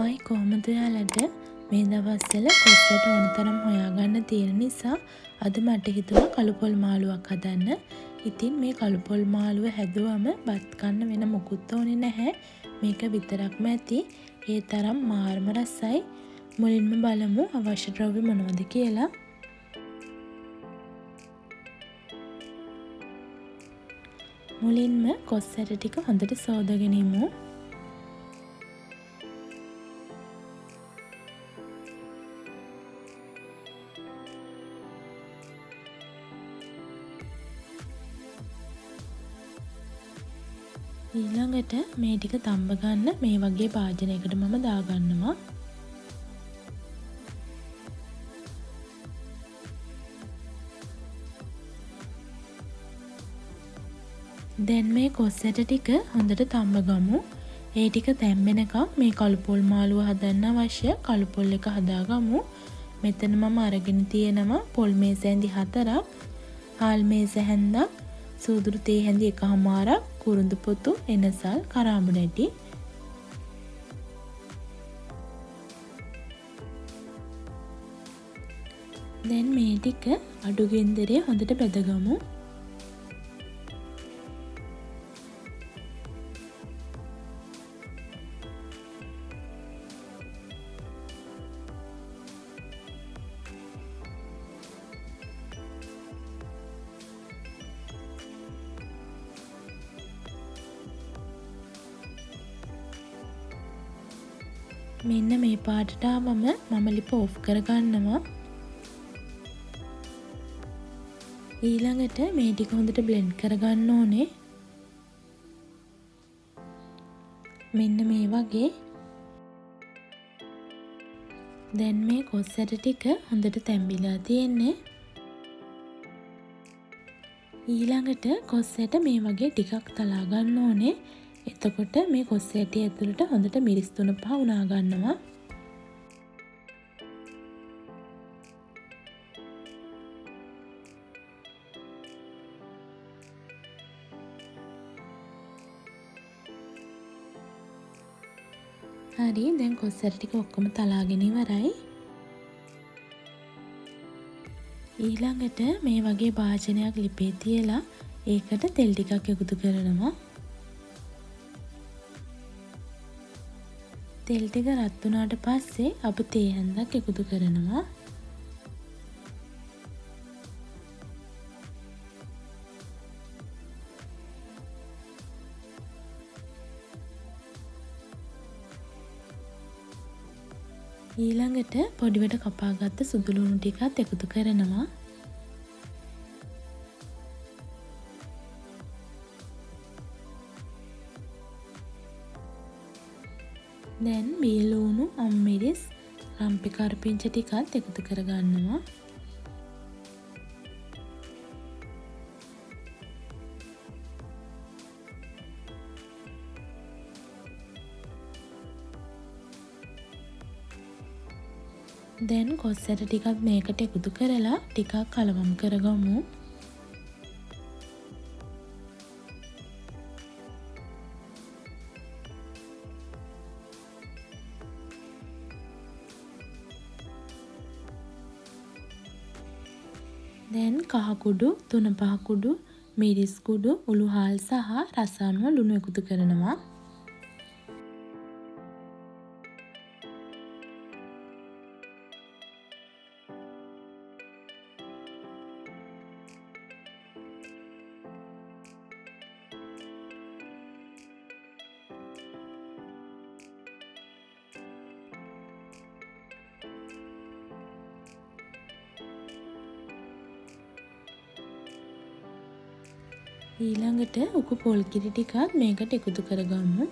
Hi, කොහොමද ඔයාලට? මේ දවස්වල කොස් ඇට ඕන තරම් හොයාගන්න තියෙන නිසා අද මට හිතුණා කළු පොල් මාළුවක් හදන්න. ඉතින් මේ කළු පොල් මාළුව හැදුවම බත් කන්න වෙන මොකුත් ඕනේ නැහැ. මේක විතරක්ම ඇති. ඒ තරම් මාර්ම රසයි. මුලින්ම බලමු අවශ්‍ය ද්‍රව්‍ය මොනවද කියලා. මුලින්ම කොස් ඇට ටික හොඳට සෝදගෙන ඉමු. ඊළඟට මේ ටික තම්බ ගන්න මේ වගේ භාජනයකට මම දාගන්නවා. දැන් මේ කොස් ඇට ටික හොඳට තම්බ ගමු. ඒ ටික තැම්බෙනකම් මේ කළු පොල් මාළුව හදන්න අවශ්‍ය කළු පොල් එක හදාගමු. මෙතන මම අරගෙන තියෙනවා පොල් මේස හැඳි 4ක්, හාල් මේස හැන්දක්, සූදුරු තේ හැඳි 1.5ක්, කුරුඳු පොතු, එනසල්, කරාඹු නැටි. දැන් මේ ටික අඩු ගින්දරේ හොඳට බෙදගමු. මෙන්න මේ පාටට ආවම මම ලිප ඔෆ් කරගන්නවා. ඊළඟට මේ ටික හොඳට බ්ලෙන්ඩ් කරගන්න ඕනේ. මෙන්න මේ වගේ. දැන් මේ කොස් ඇට ටික හොඳට තැම්බිලා තියෙන්නේ. ඊළඟට කොස් ඇට මේ වගේ ටිකක් තලා ගන්න ඕනේ. එතකොට මේ කොස් ඇටි ඇතුළට හොඳට මිරිස් 3-5 උනා ගන්නවා. හරි, දැන් කොස් ඇටි ටික ඔක්කොම තලාගෙන ඉවරයි. ඊළඟට මේ වගේ භාජනයක් ලිපේ තියලා ඒකට තෙල් ටිකක් එකතු කරනවා. තෙල් ටික රත් වුණාට පස්සේ අපි තේ හැන්දක් එකතු කරනවා. ඊළඟට පොඩිවට කපාගත්ත සුදු ලුණු ටිකත් එකතු කරනවා. දැන් බීලුණු, අම්මිරිස්, රම්පි කරපිංච ටිකත් එකතු කරගන්නවා. දැන් කොස් ඇට ටිකත් මේකට එකතු කරලා ටිකක් කලවම් කරගමු. දැන් කහ කුඩු, 3-5 කුඩු, මිරිස් කුඩු, උළුහාල් සහ රස අනුව ලුණු එකතු කරනවා. ඊළඟට උකු පොල් කිරි ටිකත් මේකට එකතු කරගමු.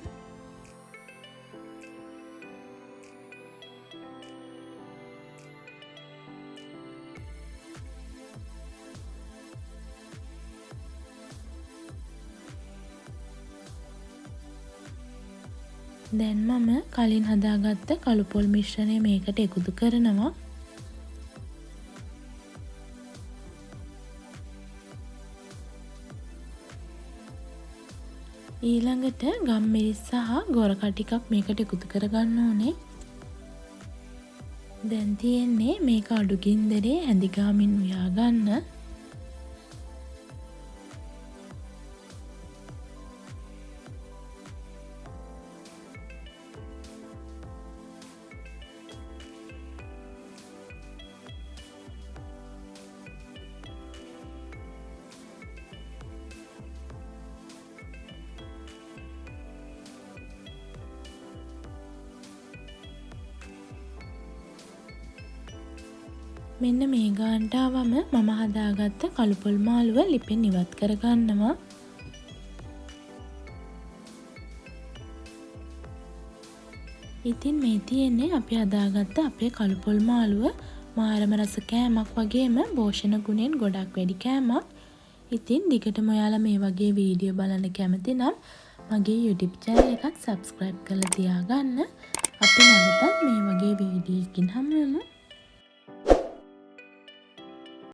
දැන් මම කලින් හදාගත්ත කළු පොල් මිශ්‍රණය මේකට එකතු කරනවා. ඊළඟට ගම්මිරිස් සහ ගොරකා ටිකක් මේකට එකතු කරගන්න ඕනේ. දැන් තියෙන්නේ මේක අඩු ගින්දරේ හැඳි ගාමින් උයා ගන්න. මෙන්න මේ ගානට ආවම මම හදාගත්ත කළු පොල් මාළුව ලිපෙන් ඉවත් කරගන්නවා. ඉතින් මේ තියෙන්නේ අපි හදාගත්ත අපේ කළු පොල් මාළුව. මාරම රස කෑමක් වගේම පෝෂණ ගුණෙන් ගොඩක් වැඩි කෑමක්. ඉතින් දිගටම ඔයාලා මේ වගේ වීඩියෝ බලන්න කැමති නම් මගේ YouTube channel එකත් subscribe කරලා තියාගන්න. අපි නැවතත් මේ වගේ වීඩියෝ එකකින් හමු වෙමු.